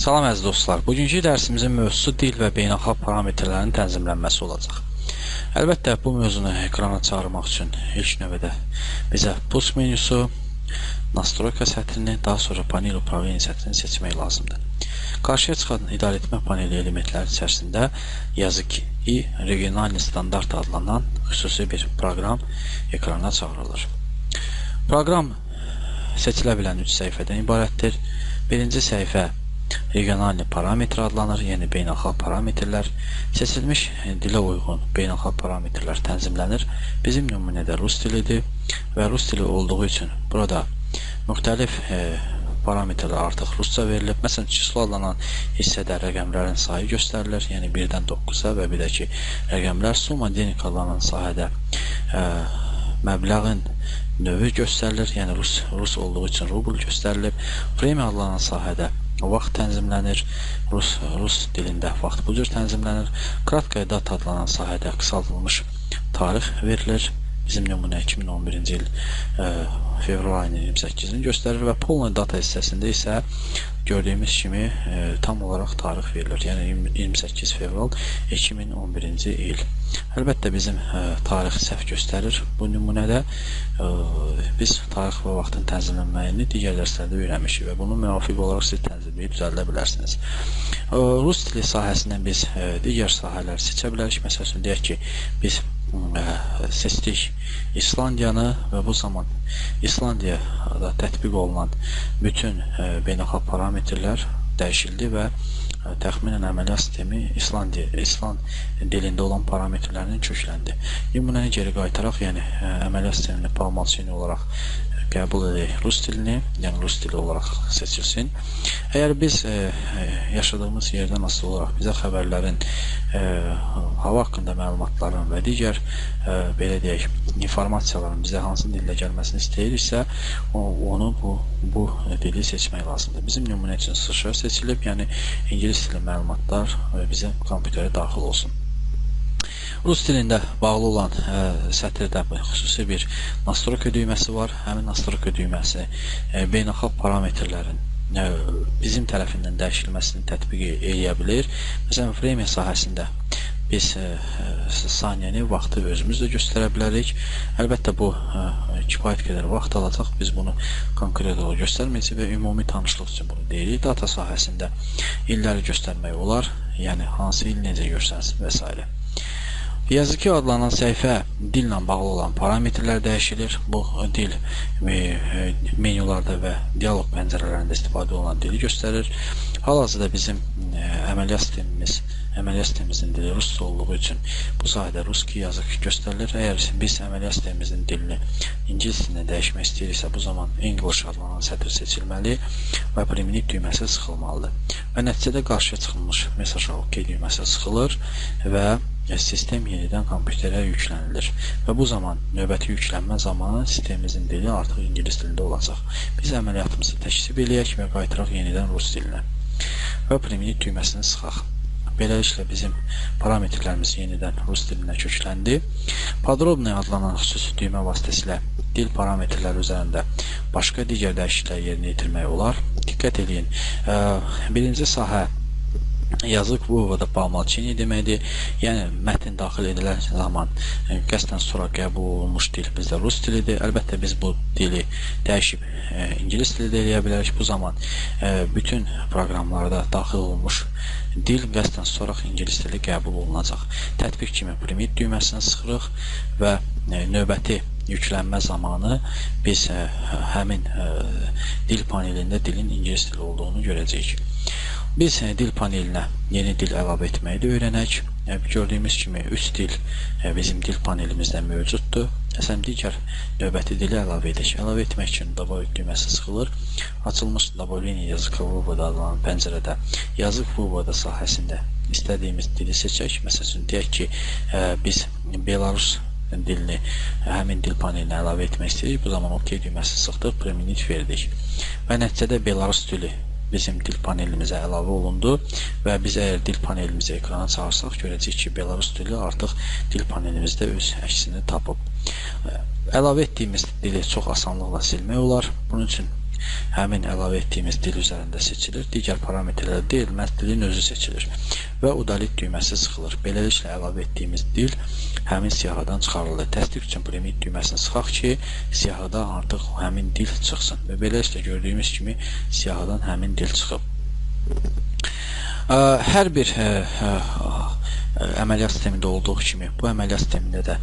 Salam əziz dostlar, bugünkü dərsimizin mövzusu dil və beynəlxalq parametrlərin tənzimlənməsi olacaq. Əlbəttə, bu mövzunu ekrana çağırmaq üçün ilk növbədə bizə Pus menyusu, Nastroyka sətrini, daha sonra Panel Upravleniya sətrini seçmək lazımdır. Qarşıya çıxan idarə etmə paneli elementləri içərisində Yazık i Regionalni Standart adlanan xüsusi bir proqram ekrana çağırılır. Proqram seçilə bilən 3 səhifədən ibarətdir. Birinci səhifə regionalni parametr adlanır, yəni beynəlxalq parametrlər. Seçilmiş dilə uyğun beynəlxalq parametrlər tənzimlənir. Bizim nümunədə rus dilidir və rus dili olduğu üçün burada müxtəlif parametrlər artıq rusca verilib. Məsələn, çislo adlanan hissədə rəqəmlərin sayı göstərilir, yəni 1-dən 9-a və bir də ki, rəqəmlər. Summa denig adlanan sahədə məbləğin növü göstərilir, yəni rus olduğu üçün rubl göstərilib. Vremya adlanan sahədə vaxt tənzimlənir, rus dilində vaxt bu cür tənzimlənir. Kratkaya data adlanan sahədə qısaldılmış tarix verilir. Bizim nümunə 2011-ci il fevral ayının 28-ni göstərir və polna data hissəsində isə gördüyümüz kimi tam olaraq tarix verilir. Yəni 28 fevral 2011-ci il. Əlbəttə bizim tarix səhv göstərir. Bu nümunədə biz tarix və vaxtın tənzimlənməyini digər dərslərdə öyrənmişik və bunu müvafiq olaraq siz tənzimləyib düzəldə bilərsiniz. Rus dili sahəsindən biz digər sahələri seçə bilərik. Məsəl üçün deyək ki, biz seçdik İslandiyanı və bu zaman İslandiyada tətbiq olunan bütün beynəlxalq parametrlər dəyişildi və təxminən əməliyyat sistemi İsland dilində olan parametrlərinin kökləndi. Nümunəni geri qaytaraq, yəni əməliyyat sistemini по умолчанию olaraq qəbul edək rus dilini, yəni rus dili olaraq seçilsin. Əgər biz yaşadığımız yerdən asılı olaraq bizə xəbərlərin, hava haqqında məlumatların və digər belə deyək, informasiyaların bizə hansı dildə gəlməsini istəyiriksə, onu bu dili seçmək lazımdır. Bizim nümunə üçün США seçilib, yəni ingilis dili məlumatlar bizə kompüterə daxil olsun. Rus dilində bağlı olan sətirdə xüsusi bir nastroyka düyməsi var. Həmin nastroyka düyməsi beynəlxalq parametrlərin bizim tərəfindən dəyişilməsini tətbiq eləyə bilir. Məsələn, vremya sahəsində biz saniyəni, vaxtı özümüz də göstərə bilərik. Əlbəttə, bu kifayət qədər vaxt alacaq. Biz bunu konkret olaraq göstərməyəcəyik və ümumi tanışlıq üçün bunu deyirik. Data sahəsində illəri göstərmək olar, yəni hansı il necə görsənsin və s. Yazıki adlanan səhifə dillə bağlı olan parametrlər dəyişilir. Bu dil menyularda və dialoq pəncərələrində istifadə olunan dili göstərir. Hal-hazırda bizim əməliyyat sistemimizin dili rusca olduğu üçün bu sahədə ruski yazıq göstərilir. Əgər biz əməliyyat sistemimizin dilini ingilis dilinə dəyişmək istəyiriksə, bu zaman English adlanan sətr seçilməli və Priminit düyməsi sıxılmalıdır. Və nəticədə qarşıya çıxılmış mesaja OK düyməsi sıxılır və sistem yenidən kompüterə yüklənilir və bu zaman növbəti yüklənmə zamanı sistemimizin dili artıq ingilis dilində olacaq. Biz əməliyyatımızı təkzib eləyək və qaytaraq yenidən rus dilinə və Priminit düyməsini sıxaq. Beləliklə bizim parametrlərimiz yenidən rus dilinə kökləndi. Podrobnoy adlanan xüsusi düymə vasitəsilə dil parametrləri üzərində başqa digər dəyişikliklər yerinə yetirmək olar. Diqqət eləyin, birinci sahə yazıq vıvoda по умолчанию deməkdir. Yəni mətn daxil edilən zaman qəsdən sonra qəbul olunmuş dil bizdə rus dilidir. Əlbəttə biz bu dili dəyişib ingilis dili də eləyə bilərik. Bu zaman bütün proqramlarda daxil olunmuş dil qəsdən sonra ingilis dili qəbul olunacaq. Tətbiq kimi Primit düyməsini sıxırıq və növbəti yüklənmə zamanı biz həmin dil panelində dilin ingilis dili olduğunu görəcəyik. Biz dil panelinə yeni dil əlavə etməyi də öyrənək. Gördüyümüz kimi 3 dil bizim dil panelimizdə mövcuddur. Məsələn, digər növbəti dili əlavə edək. Əlavə etmək üçün Добавить düyməsi sıxılır. Açılmış Добавление языка вывода adlanan pəncərədə yazıq вывода sahəsində istədiyimiz dili seçək. Məsəl üçün, deyək ki, biz Belarus dilini həmin dil panelinə əlavə etmək istəyirik. Bu zaman OK düyməsi sıxdıq, Priminit verdik və nəticədə Belarus dili bizim dil panelimizə əlavə olundu və biz əgər dil panelimizi ekrana çağırsaq, görəcəyik ki, Belarus dili artıq dil panelimizdə öz əksini tapıb. Əlavə etdiyimiz dili çox asanlıqla silmək olar. Bunun üçün həmin əlavə etdiyimiz dil üzərində seçilir. Digər parametrlər deyil, məhz dilin özü seçilir və udalit düyməsi sıxılır. Beləliklə əlavə etdiyimiz dil həmin siyahıdan çıxarılır. Təsdiq üçün Primenit düyməsini sıxaq ki, siyahıda artıq həmin dil çıxsın və beləliklə gördüyümüz kimi siyahıdan həmin dil çıxıb. Hər bir əməliyyat sistemində olduğu kimi bu əməliyyat sistemində də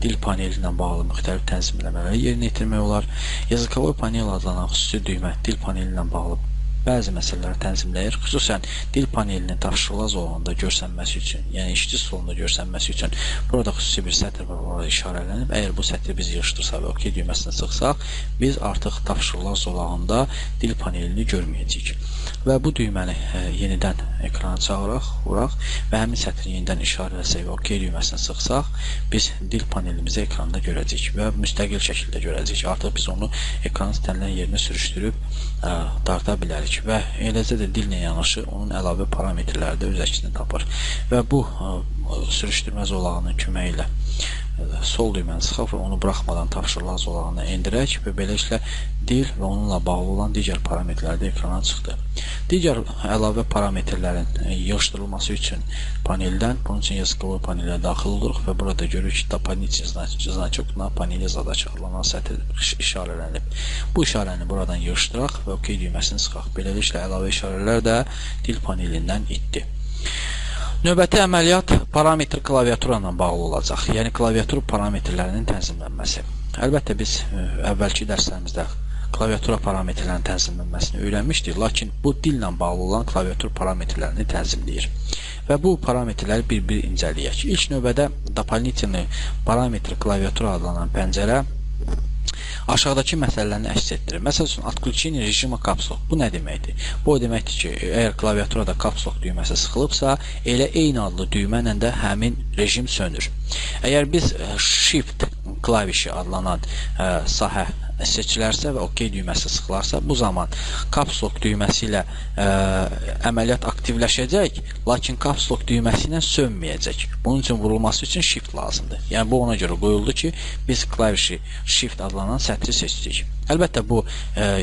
dil paneli ilə bağlı müxtəlif tənzimləmələri yerinə yetirmək olar. Языковой panel adlanan xüsusi düymə dil paneli ilə bağlı bəzi məsələləri tənzimləyir. Xüsusən dil panelinin tapşırıqlar zolağında görsənməsi üçün, yəni işçi stolunda görsənməsi üçün burada xüsusi bir sətr var, orada işarələnib. Əgər bu sətri biz yığışdırsaq və OK düyməsini sıxsaq, biz artıq tapşırıqlar zolağında dil panelini görməyəcəyik. Və bu düyməni yenidən ekrana çağıraq, vuraq və həmin sətri yenidən işarələsək və OK düyməsini sıxsaq, biz dil panelimizi ekranda görəcəyik və müstəqil şəkildə görəcəyik. Artıq biz onu ekranın istənilən yerinə sürüşdürüb darta bilərik və eləcə də dillə yanaşı onun əlavə parametrləri də öz əksini tapır. Və bu sürüşdürmə zolağının köməyi ilə sol düyməni sıxaq və onu buraxmadan tapşırıqlar zolağına endirək və beləliklə dil və onunla bağlı olan digər parametrlər də ekrana çıxdı. Digər əlavə parametrlərin yığışdırılması üçün paneldən, bunun üçün языковой panelə daxil oluruq və burada görürük ki, дополнительный значок на панели задач adlanan sətr işarələnib. Bu işarəni buradan yığışdıraq və OK düyməsini sıxaq. Beləliklə əlavə işarələr də dil panelindən itdi. Növbəti əməliyyat parametr klaviatura ilə bağlı olacaq. Yəni klaviatur parametrlərinin tənzimlənməsi. Əlbəttə biz əvvəlki dərslərimizdə klaviatura parametrlərinin tənzimlənməsini öyrənmişdik, lakin bu dillə bağlı olan klaviatur parametrlərini tənzimləyir. Və bu parametrləri bir-bir incələyək. İlk növbədə дополнительный parametr klaviatura adlanan pəncərə aşağıdakı məsələlərini əks etdirir. Məsəl üçün, отключение режима caps lock. Bu nə deməkdir? Bu o deməkdir ki, əgər klaviaturada caps lock düyməsi sıxılıbsa, elə eyni adlı düymə ilə də həmin rejim sönür. Əgər biz Shift klavişi adlanan sahə seçilərsə və OK düyməsi sıxılarsa, bu zaman caps lock düyməsi ilə əməliyyat aktivləşəcək, lakin caps lock düyməsi ilə sönməyəcək. Bunun üçün vurulması üçün Shift lazımdır. Yəni bu ona görə qoyuldu ki, biz klavişi Shift adlanan sətri seçdik. Əlbəttə bu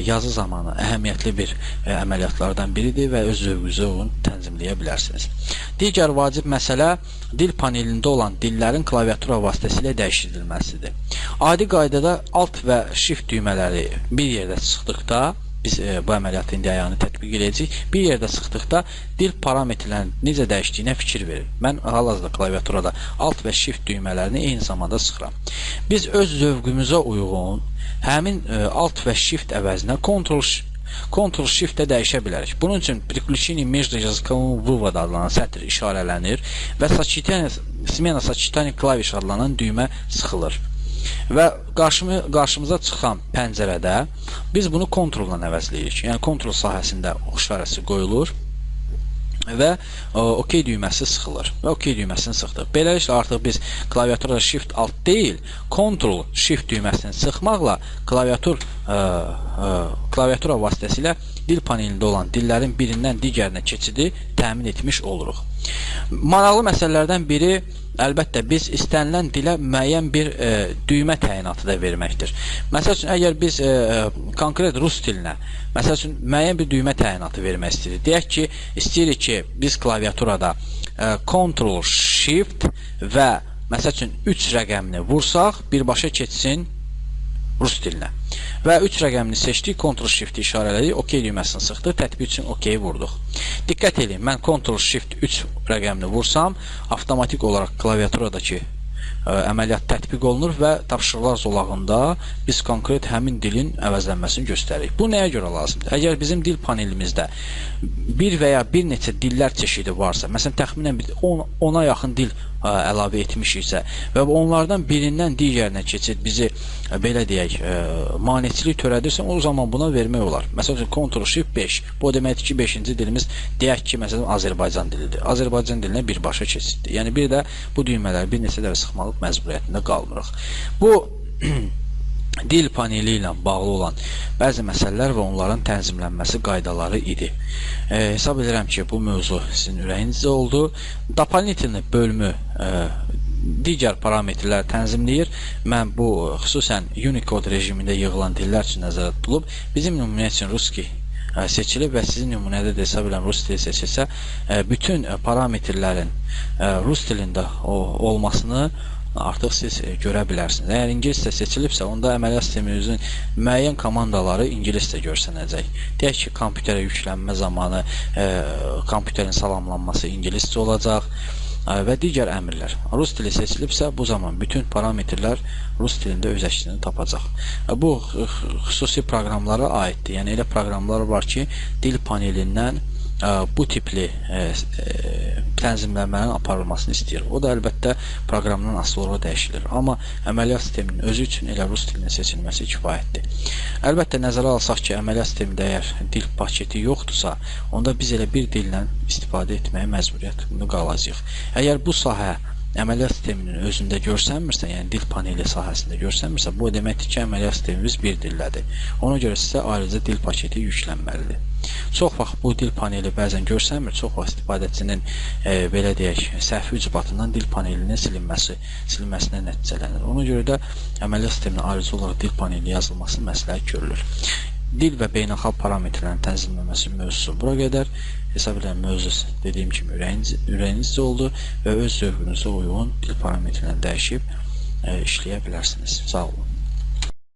yazı zamanı əhəmiyyətli bir əməliyyatlardan biridir və öz zövqünüzə uyğun tənzimləyə bilərsiniz. Digər vacib məsələ dil panelində olan dillərin klaviatura vasitəsilə dəyişdirilməsidir. Adi qaydada Alt və Shift düymələri bir yerdə sıxdıqda, biz bu əməliyyatı indi ayağını tətbiq edəcəyik. Bir yerdə sıxdıqda dil parametrlərinin necə dəyişdiyinə fikir verin. Mən hal-hazırda klaviaturada Alt və Shift düymələrini eyni zamanda sıxıram. Biz öz zövqümüzə uyğun həmin Alt və Shift əvəzinə Ctrl Shift-də dəyişə bilərik. Bunun üçün переключение между языковым вывод adlanan sətr işarələnir və смена сочетания клавиш adlanan düymə sıxılır. Və qarşımıza çıxan pəncərədə biz bunu Ctrl-la əvəzləyirik. Yəni Ctrl sahəsində ox işarəsi qoyulur və OK düyməsi sıxılır və OK düyməsini sıxdıq. Beləliklə artıq biz klaviaturada Shift Alt deyil, Ctrl Shift düyməsini sıxmaqla klaviatura vasitəsilə dil panelində olan dillərin birindən digərinə keçidi təmin etmiş oluruq. Maraqlı məsələlərdən biri əlbəttə biz istənilən dilə müəyyən bir düymə təyinatı da verməkdir. Məsəl üçün, əgər biz konkret rus dilinə, məsəl üçün, müəyyən bir düymə təyinatı vermək istəyirik. Deyək ki, istəyirik ki, biz klaviaturada Ctrl Shift və məsəl üçün 3 rəqəmini vursaq, birbaşa keçsin rus dilinə. Və 3 rəqəmini seçdik, Ctrl Shift-i işarələdik, OK düyməsini sıxdıq, tətbiq üçün OK-yi vurduq. Diqqət edin, mən Ctrl Shift 3 rəqəmini vursam, avtomatik olaraq klaviaturadakı əməliyyat tətbiq olunur və tapşırıqlar zolağında biz konkret həmin dilin əvəzlənməsini göstəririk. Bu nəyə görə lazımdır? Əgər bizim dil panelimizdə bir və ya bir neçə dillər çeşidi varsa, məsələn təxminən bir 10-a yaxın dil əlavə etmişiksə və onlardan birindən digərinə keçid bizi belə deyək, maneçilik törədirsə, o zaman buna vermək olar. Məsəl üçün Ctrl Shift 5. Bu o deməkdir ki, 5-ci dilimiz deyək ki, məsələn Azərbaycan dilidir. Azərbaycan dilinə birbaşa keçiddir. Yəni bir də bu düymələri bir neçə dəfə sıxmalıq məcburiyyətində qalmırıq. Bu dil paneli ilə bağlı olan bəzi məsələlər və onların tənzimlənməsi qaydaları idi. Hesab edirəm ki, bu mövzu sizin ürəyinizdə oldu. Дополнительный bölümü Digər parametrlər tənzimləyir. Mən bu xüsusən Unicode rejimində yığılan dillər üçün nəzərdə tutulub. Bizim nümunə üçün ruski seçilib və sizin nümunədə də hesab edirəm rus dili seçilsə, bütün parametrlərin rus dilində olmasını artıq siz görə bilərsiniz. Əgər ingiliscə seçilibsə, onda əməliyyat sisteminizin müəyyən komandaları ingiliscə görsənəcək. Deyək ki, kompüterə yüklənmə zamanı kompüterin salamlanması ingiliscə olacaq və digər əmrlər. Rus dili seçilibsə, bu zaman bütün parametrlər rus dilində öz əksini tapacaq. Bu xüsusi proqramlara aiddir. Yəni elə proqramlar var ki, dil panelindən bu tipli tənzimləmənin aparılmasını istəyir. O da əlbəttə proqramdan asılı olaraq dəyişilir. Amma əməliyyat sisteminin özü üçün elə rus dilinin seçilməsi kifayətdir. Əlbəttə nəzərə alsaq ki, əməliyyat sistemində əgər dil paketi yoxdursa, onda biz elə bir dillə istifadə etməyə məcburiyyətində qalacağıq. Əgər bu sahə əməliyyat sisteminin özündə görsənmirsə, yəni dil paneli sahəsində görsənmirsə, bu deməkdir ki, əməliyyat sistemimiz bir dildədir. Ona görə sizə ayrıca dil paketi yüklənməlidir. Çox vaxt bu dil paneli bəzən görsənmir, çox vaxt istifadəçinin belə deyək, səhvi ucbatından dil panelinin silinməsinə nəticələnir. Ona görə də əməliyyat sisteminə ayrıca olaraq dil paneli yazılması məsləhət görülür. Dil və beynəlxalq parametrlərin tənzimləməsi mövzusu bura qədər. Hesab edirəm mövzu dediyim kimi ürəyinizcə oldu və öz zövqünüzə uyğun dil parametrlərini dəyişib işləyə bilərsiniz. Sağ olun.